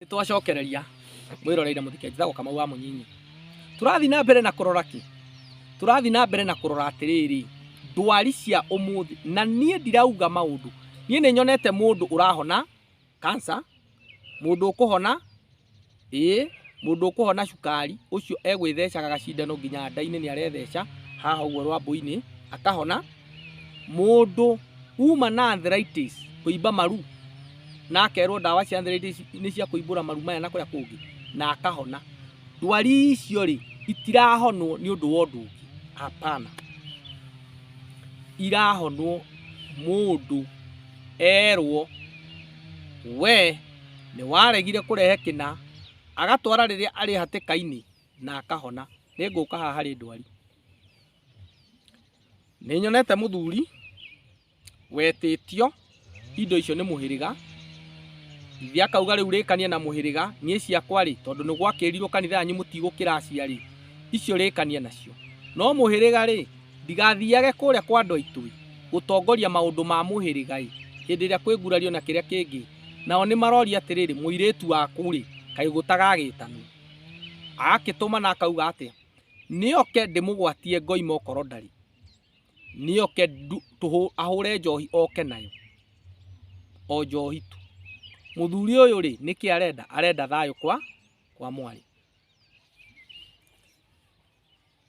Nĩtwacokereria mwĩroreire mũthike njĩtagwo Kamau wa Mũnyinyi. Tũrathiĩ na mbere na kũrora kĩ? Tũrathiĩ na mbere na kũrora atĩrĩrĩ, ndwari cia ũmũthĩ, na niĩ ndirauga maũndũ. Niĩ nĩ nyonete mũndũ ũrahona cancer, mũndũ ũkũhona, ĩĩ, mũndũ ũkũhona cukari, ũcio egwĩthecaga gacindano nginya nda-inĩ nĩ aretheca, haha ũguo rwambũ-inĩ, akahona. Mũndũ uma na arthritis, kũimba maru, na akerwo ndawa cia arthritis nĩ cia kũimbũra maru maya na kũrĩa kũngĩ, na akahona. Ndwari icio rĩ, itirahonwo nĩ ũndũ wa ũndũ ũngĩ, hapana. Irahonwo mũndũ erwo we nĩ waregire kũrehe kĩna, agatwara rĩrĩa arĩ hatĩka-inĩ na akahona. Nĩ ngũka haha harĩ ndwari. Nĩ nyonete mũthuri wetĩtio indo icio nĩ mũhĩrĩga, ithe akauga rĩu rĩkania na mũhĩrĩga, niĩ ciakwa rĩ, tondũ nĩ gwakĩrirwo kanitha yanyu mũtigũkĩracia rĩ, icio rĩkania nacio. No mũhĩrĩga rĩ, ndigathiage kũrĩa kwa andũ aitũ ĩ, gũtongoria maũndũ ma mũhĩrĩga ĩ, hĩndĩ ĩrĩa kwĩ ngurario na kĩrĩa kĩngĩ, nao nĩ maroria atĩrĩrĩ, mũirĩtu waku rĩ, kaĩ gũtagagĩtanwo? Agakĩtũma na akauga atĩa? Nĩoke ndĩmũgwatie ngoima okorwo ndarĩ. Nĩoke ahũre njohi oke nayo. O njohi tu. Mũthuri ũyũ rĩ, nĩkĩ arenda? Arenda thayũ kwa mwarĩ.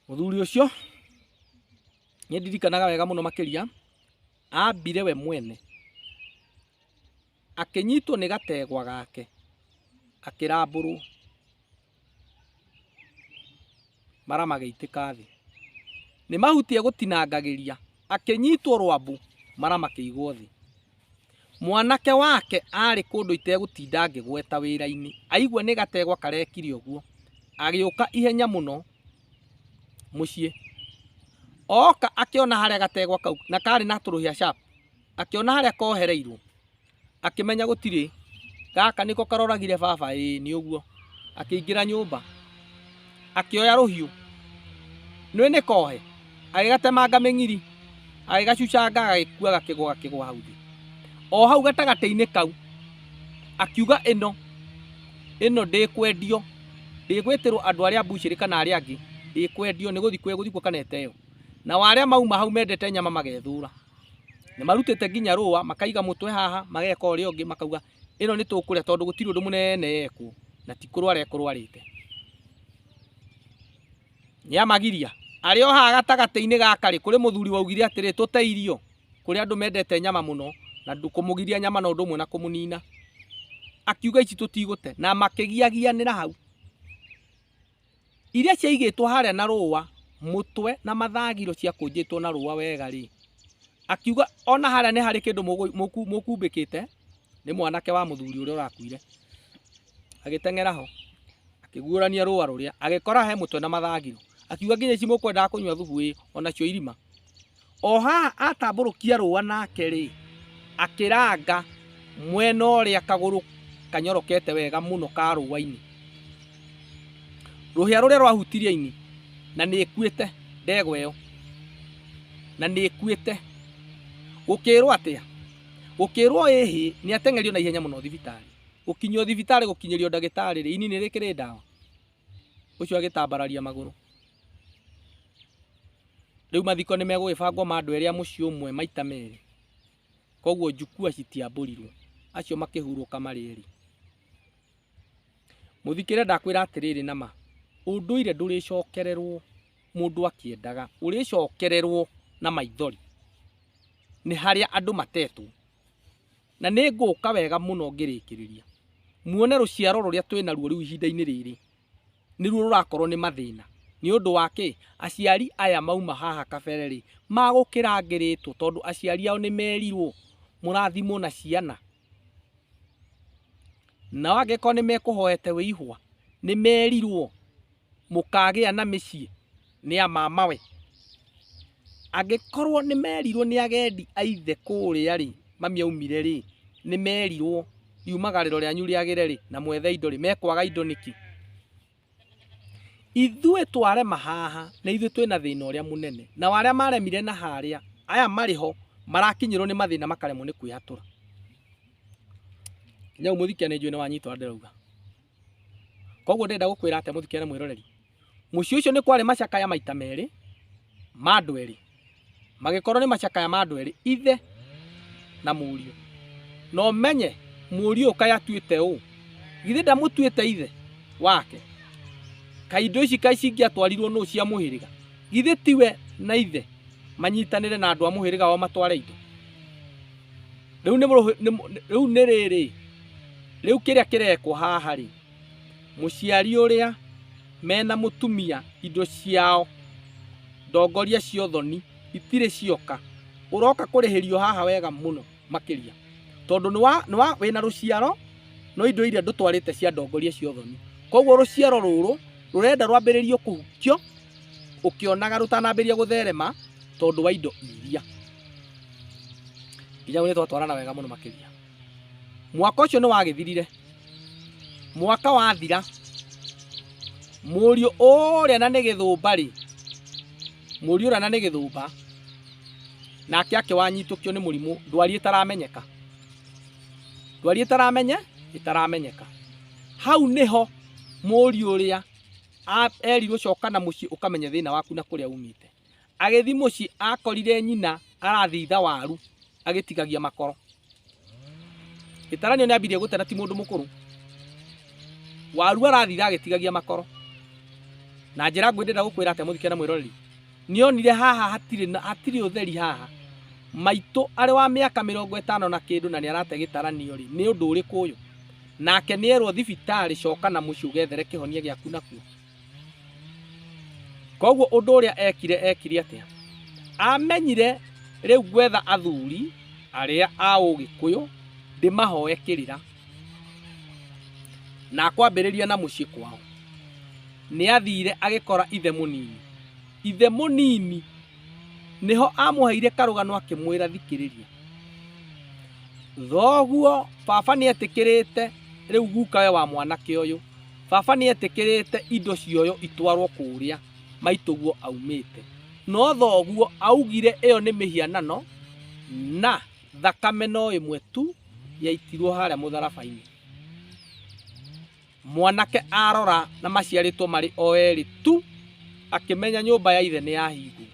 Mũthuri ũcio, nĩ ndirikanaga wega mũno makĩria, ambire we mwene, akĩnyitwo nĩ gategwa gake, akĩrambũrwo. Mara magĩitĩka thĩ. Nĩ mahuti egũtinangagĩria, akĩnyitwo rwambũ, mara makĩigwo thĩ. Mwanake wake arĩ kũndũ itegũtinda ngĩgweta wĩra-inĩ, aigua nĩ gategwa karekire ũguo, agĩũka ihenya mũno mũciĩ. Oka akĩona harĩa gategwa kau, na karĩ na tũrũhĩa sharp, akĩona harĩa kohereirwo, akĩmenya gũtirĩ, gaka nĩko karoragire baba, ĩĩ nĩ ũguo. Akĩingĩra nyũmba, akĩoya rũhiũ, nĩ nĩ kohe, agĩgatemanga mĩng'iri, agĩgacucanga, gagĩkua, gakĩgwa, gakĩgwa hau thĩ. O hau gatagatĩ-inĩ kau, akiuga ĩno, ĩno ndĩkwendio, ndĩgwĩtĩrwo andũ arĩa mbucĩrĩ kana arĩa angĩ, ndĩkwendio, nĩ gũthikwo ĩgũthikwo kana ĩteo. Nao arĩa mauma hau mendete nyama magethũra. Nĩ marutĩte nginya rũa, makaiga mũtwe haha, mageka ũrĩa ũngĩ, makauga ĩno nĩ tũkũrĩa tondũ gũtirĩ ũndũ mũnene yekwo, na ti kũrwara ĩkũrwarĩte. Nĩ amagiria. Arĩ o haha gatagatĩ-inĩ gaka rĩ, kũrĩ mũthuri waugire atĩrĩ, tũte irio, kũrĩ andũ mendete nyama mũno, na kũmũgiria nyama no ũndũ ũmwe na kũmũnina. Akiuga ici tũtigũte, na makĩgiagianĩra hau. Iria ciaigĩtwo harĩa na rũa, mũtwe na mathagiro ciakũnjĩtwo na rũa wega rĩ, akiuga ona harĩa nĩ harĩ kĩndũ mũkumbĩkĩte, nĩ mwanake wa mũthuri ũrĩa ũrakuire. Agĩteng'era ho, akĩguũrania rũa rũrĩa, agĩkora he mũtwe na mathagiro. Akiuga nginya ici mũkwendaga kũnyua thubu ĩ, onacio irima. O haha atambũrũkia rũa nake rĩ, akĩranga mwena ũrĩa kagũrũ kanyorokete wega mũno ka rũa-inĩ. Rũhĩa rũrĩa rwahutirie ini, na nĩ ĩkuĩte ndegwa ĩyo, na nĩ ĩkuĩte. Gũkĩrwo atĩa? Gũkĩrwo ĩhĩ, nĩ ateng'erio na ihenya mũno thibitarĩ. Gũkinyio thibitarĩ, gũkinyĩrio ndagĩtarĩ rĩ, ini nĩ rĩkĩrĩ ndawa? Ũcio agĩtambararia magũrũ. Rĩu mathiko nĩ megũgĩbangwo ma andũ erĩ a mũciĩ ũmwe maita merĩ. Koguo njukua citiambũrirwo. Acio makĩhurũka marĩ erĩ. Mũthikĩre ndakwĩra atĩrĩrĩ na ma, ũndũire ndũrĩcokererwo mũndũ akĩendaga, ũrĩcokererwo na maithori. Nĩ harĩa andũ matetwo. Na nĩ ngũka wega mũno ngĩrĩkĩrĩria. Muone rũciaro rũrĩa twĩnaruo rĩu ihinda-inĩ rĩrĩ, nĩruo rũrakorwo nĩ mathĩna. Nĩ ũndũ wa kĩ? Aciari aya mauma haha kabere rĩ, magũkĩrangĩrĩtwo tondũ aciari ao nĩ merirwo mũrathimwo na ciana. Nao angĩkorwo nĩ mekũhoete wĩihwa, nĩ merirwo mũkagĩa na mĩciĩ nĩ a mamawe. Angĩkorwo nĩ merirwo nĩ agendi a ithe kũrĩa rĩ, mami aumire rĩ, nĩ merirwo riumagarĩro rĩanyu rĩagĩre rĩ, na mwethe indo rĩ, mekwaga indo nĩkĩ? Ithuĩ twarema haha, nĩ ithuĩ twĩna thĩna ũrĩa mũnene. Nao arĩa maremire na harĩa, aya marĩ ho, marakinyĩrwo nĩ mathĩna makaremwo nĩ kwĩhatũra. Nginya ũmũthĩ nĩ njũĩ nĩ wanyita ũrĩa ndĩrauga. Koguo ndĩrenda gũkwĩra atĩa mũthikĩria na mwĩroreri, mũciĩ ũcio nĩ kwarĩ macakaya maita merĩ ma andũ erĩ, magĩkorwo nĩ macakaya ma andũ erĩ, ithe na mũriũ. Na ũmenye mũriũ ũyũ kaĩ atuĩte ũũ, githĩ ndamũtuĩte ithe wake? Kaĩ indo ici kaĩ cingĩatwarirwo nũ cia mũhĩrĩga? Githĩ tiwe na ithe manyitanĩre na andũ a mũhĩrĩga wao matware indo? Rĩu nĩ rĩu nĩ rĩrĩ, rĩu kĩrĩa kĩrekwo haha rĩ, mũciari ũrĩa mena mũtumia indo ciao ndongoria cia ũthoni itirĩ cioka, ũroka kũrĩhĩrio haha wega mũno makĩria, tondũ nĩ wa wĩna rũciaro no indo iria ndũtwarĩte cia ndongoria cia ũthoni. Koguo rũciaro rũrũ rũrenda rwambĩrĩrio kũhukio ũkĩonaga rũtanambĩrĩria gũtherema tondũ wa indo iria. Nginya nĩ twatwarana wega mũno makĩria. Mwaka ũcio nĩ wagĩthirire. Mwaka wathira, mũriũ ũrĩa na nĩ gĩthũmba rĩ, mũriũ ũrĩa na nĩ gĩthũmba, nake akĩwanyitũkio nĩ mũrimũ ndwari ĩtaramenyeka. Ndwari ĩtaramenyeka. Hau nĩho mũriũ ũrĩa erirwo coka na mũciĩ ũkamenye thĩna waku na kũrĩa umĩte. Agĩthiĩ mũciĩ akorire nyina arathitha waru agĩtigagia makoro. Gĩtaranio nĩ ambirie gũte na ti mũndũ mũkũrũ. Waru arathitha agĩtigagia makoro. Na njĩra nguhĩ ndĩrenda gũkwĩra atĩa mũthikĩria na mwĩroreri, nĩonire haha hatirĩ ũtheri haha. Maitũ arĩ wa mĩaka 50 na kĩndũ na nĩarate gĩtaranio rĩ, nĩ ũndũ ũrĩkũ ũyũ? Nake nĩerwo thibitarĩ coka na mũciĩ ũgethere kĩhonia gĩaku nakuo. Koguo ũndũ ũrĩa ekire atĩa? Amenyire rĩu gwetha athuri arĩa a ũgĩkũyũ ndĩmahoe kĩrĩra, na akwambĩrĩria na mũciĩ kwao. Nĩathire agĩkora ithe mũnini. Ithe mũnini nĩho amũheire karũgano akĩmwĩra thikĩrĩria. Thoguo baba nĩetĩkĩrĩte rĩu gukawe wa mwanake ũyũ, baba nĩetĩkĩrĩte indo cioyo itwarwo kũrĩa maitũguo aumĩte. No thoguo augire ĩyo nĩ mĩhianano na thakame no ĩmwe tu yaitirwo harĩa mũtharaba-inĩ. Mwanake arora na maciarĩtwo marĩ o erĩ tu, akĩmenya nyũmba ya ithe nĩ yahingwo.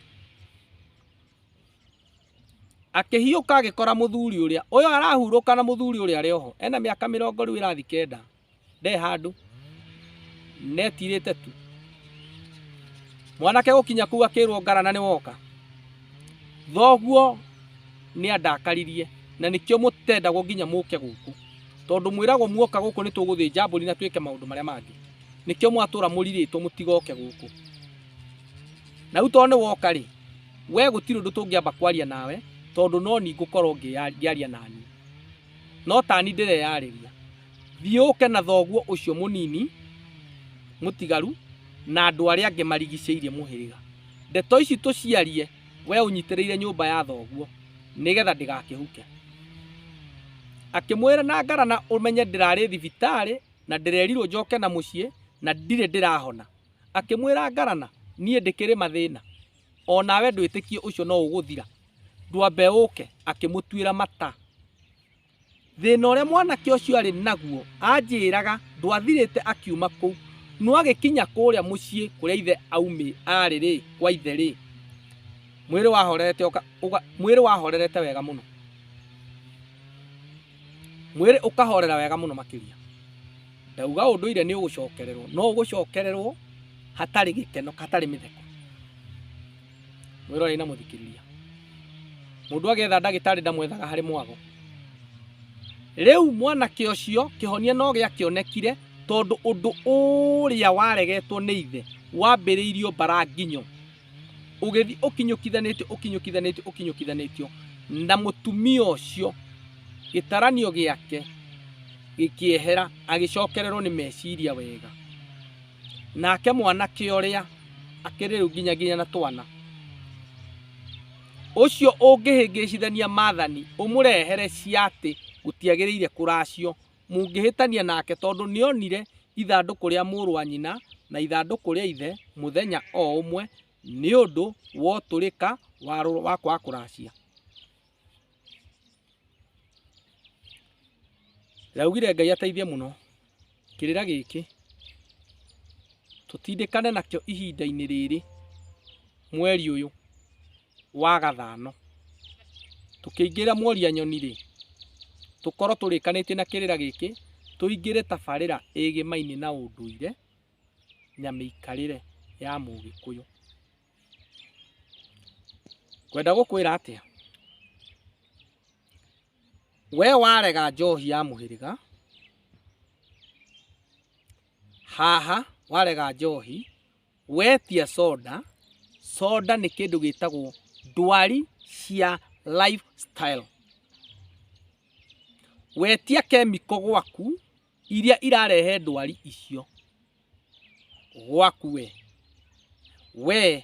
Akĩhiũka agĩkora mũthuri ũrĩa, ũyũ arahurũka na mũthuri ũrĩa arĩ oho, ena mĩaka 90 rĩu ĩrathiĩ 90, nde handũ, netirĩte tu. Mwanake gũkinya kũu akĩrwo ngarana nĩ woka. Thoguo nĩ andakaririe na nĩkĩo mũtendagwo nginya mũke gũkũ, tondũ mwĩragwo muoka gũkũ nĩ tũgũthĩnja mbũri na twĩke maũndũ marĩa mangĩ. Nĩkĩo mwatũra mũrirĩtwo mũtigoke gũkũ. Na rĩu tondũ nĩ woka rĩ, we gũtirĩ ũndũ tũngĩamba kwaria nawe, tondũ no ni ngũkorwo ngĩaria nani. No tani ndĩreyarĩria. Thiĩ ũke na thoguo ũcio mũnini mũtigaru na andũ arĩa angĩ marigicĩirie mũhĩrĩga. Ndeto ici tũciarie we ũnyitĩrĩire nyũmba ya thoguo nĩgetha ndĩgakĩhuke. Akĩmwĩra na ngarana ũmenye ndĩrarĩ thibitarĩ na ndĩrerirwo njoke na mũciĩ na ndirĩ ndĩrahona. Akĩmwĩra ngarana niĩ ndĩkĩrĩ mathĩna, onawe ndwĩtĩkie ũcio no ũgũthira, ndwambe ũke. Akĩmũtuĩra mata. Thĩna ũrĩa mwanake ũcio arĩ naguo anjĩraga ndwathirĩte akiuma kũu, no agĩkinya kũrĩa mũciĩ kũrĩa ithe arĩ rĩ, kwa ithe rĩ, mwĩrĩ wahorerete wega mũno, mwĩrĩ ũkahorera wega mũno makĩria. Ndauga ũndũire nĩ ũgũcokererwo, no ũgũcokererwo hatarĩ gĩkeno, hatarĩ mĩtheko. Mwĩroreri na mũthikĩrĩria, mũndũ agĩetha ndagĩtarĩ ndamwethaga harĩ mwago. Rĩu mwanake ũcio kĩhonia no gĩakĩonekire tondũ ũndũ ũrĩa waregetwo nĩ ithe wambĩrĩirio mbara nginyo, ũgĩthiĩ ũkinyũkithanĩtio ũkinyũkithanĩtio ũkinyũkithanĩtio, na mũtumia ũcio gĩtaranio gĩake gĩkĩehera, agĩcokererwo nĩ meciria wega. Nake mwanake ũrĩa akĩrĩ rĩu nginya na twana, ũcio ũngĩhĩngĩcithania maathani ũmũrehere cia atĩ gũtiagĩrĩire kũracio, mũngĩhĩtania nake tondũ nĩonire ithandũkũ rĩa mũrũ wa nyina na ithandũkũ rĩa ithe mũthenya o ũmwe nĩ ũndũ wa ũtũrĩka wa kwaga kũracia. Ndaugire Ngai ateithie mũno kĩrĩra gĩkĩ Tũtindĩkane nakĩo ihinda-inĩ rĩrĩ mweri ũyũ wa gathano. Tũkĩingĩra mworia nyoni rĩ, tũkorwo tũrĩkanĩtie na kĩrĩra gĩkĩ, tũingĩre tabarĩra ĩgĩmaine na ũndũire na mĩikarĩre ya Mũgĩkũyũ. Ngwenda gũkwĩra atĩa? We warega njohi ya mũhĩrĩga, haha warega njohi, wetia soda, soda nĩ kĩndũ gĩtagwo ndwari cia lifestyle. Wetia kemiko gwaku iria irarehe ndwari icio gwaku we. We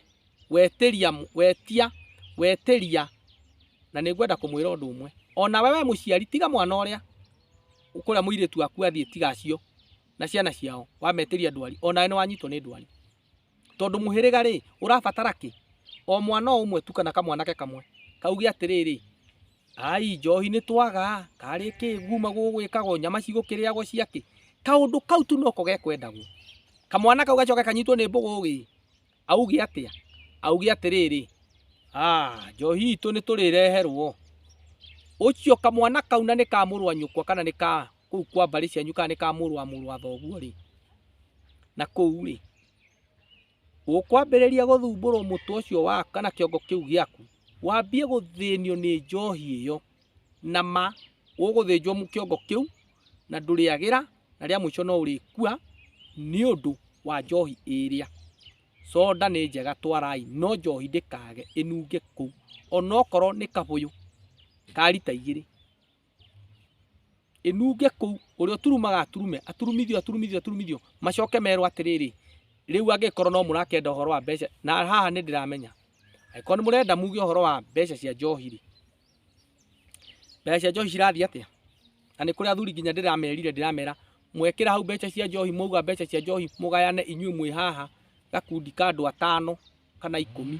wetĩria wetia wetĩria, na nĩ ngwenda kũmwĩra ũndũ ũmwe, ona wewe mũciari tiga mwana ũrĩa kũrĩa mũirĩtu waku athiĩ tiga acio na ciana ciao wametĩria ndwari, onawe nĩ wanyitwo nĩ ndwari. Tondũ mũhĩrĩga rĩ ũrabatara kĩ? O mwana o ũmwe tu kana kamwanake kamwe kauge atĩrĩrĩ, ai njohi nĩ twaga karĩ kĩ guma gũgwĩkagwo nyama cigũkĩrĩagwo ciakĩ, kaũndũ kau tu noko gekwendagwo. Kamwana kau gacoke kanyitwo nĩ mbũgũ gĩ, auge atĩa? Auge atĩrĩrĩ, njohi itũ nĩ tũrĩreherwo. Ũcio kamwana kau na nĩ ka mũrũ wa nyũkwa kana nĩ ka kũu kwa mbarĩ cianyu kana nĩ ka mũrũ wa mũrũ wa thoguo rĩ, na kũu rĩ ũkwambĩrĩria gũthumbũrwo mũtwe ũcio waku kana kĩongo kĩu gĩaku, wambie gũthĩnio nĩ njohi ĩyo, na ma ũgũthĩnjwo kĩongo kĩu na ndũrĩagĩra, na rĩa mũico no ũrĩkua nĩ ũndũ wa njohi ĩrĩa. Soda nĩ njega twarai, no njohi ndĩkage ĩnunge kũu, onokorwo nĩ kabũyũ ka rita igĩrĩ, ĩnunge kũu. Ũrĩa ũturumaga aturume, aturumithio aturumithio aturumithio, macoke merwo atĩrĩrĩ, rĩu angĩkorwo no mũrakenda ũhoro wa mbeca, na haha nĩ ndĩramenya angĩkorwo nĩ mũrenda muge ũhoro wa mbeca cia njohi rĩ, mbeca cia njohi cirathiĩ atĩa? Na nĩ kũrĩ athuri nginya ndĩramerire, ndĩramera mwekĩra hau mbeca cia njohi, mwauga mbeca cia njohi mũgayane inyuĩ mwĩ haha gakundi ka andũ atano kana 10,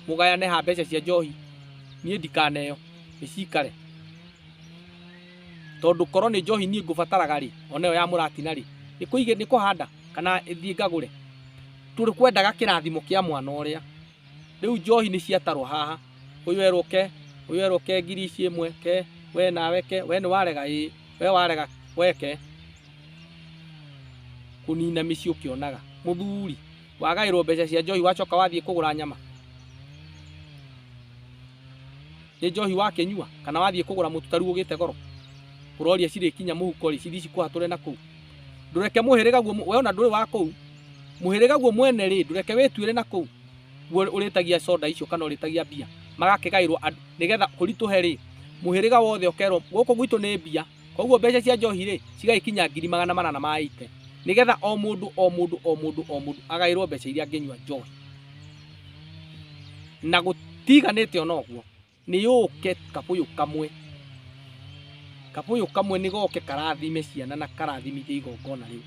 mũgayane ha mbeca cia njohi, niĩ ndikaneo nĩcikare, tondũ korwo nĩ njohi niĩ ngũbataraga rĩ, ona ĩyo ya mũratina rĩ, nĩ kũhanda kana thiĩ ngagũre. Tũrĩ kwendaga kĩrathimo kĩa mwana ũrĩa. Rĩu njohi nĩ ciatarwo haha, ũyũ erwo ke, ũyũ erwo ke ngiri ici ĩmwe ke, we nawe ke, we nĩ warega ĩĩ, we warega we ke. Kũnina mĩciĩ ũkĩonaga mũthuri wagaĩrwo mbeca cia njohi wacoka wathiĩ kũgũra nyama, nĩ njohi wakĩnyua kana wathiĩ kũgũra mũtu ta rĩu ũgĩte goro, ũroria cirĩkinya mũhuko rĩ, cithi cikũhatũre na kũu. Ndũreke mũhĩrĩga guo, we ona ndũrĩ wa kũu, mũhĩrĩga guo mwene rĩ, ndũreke wĩtuĩre na kũu guo ũrĩtagia soda icio kana ũrĩtagia mbia, magakĩgaĩrwo andũ nĩgetha kũritũhe rĩ, mũhĩrĩga wothe ũkerwo gũkũ gwitũ nĩ mbia, koguo mbeca cia njohi rĩ cigagĩkinya 880,000, nĩgetha o mũndũ o mũndũ o mũndũ o mũndũ agaĩrwo mbeca iria angĩnyua njohi. Na gũtiganĩte ona ũguo, nĩ yũke kabũyũ kamwe, kabũyũ kamwe nĩ goke karathime ciana na karathimithie igongona rĩu.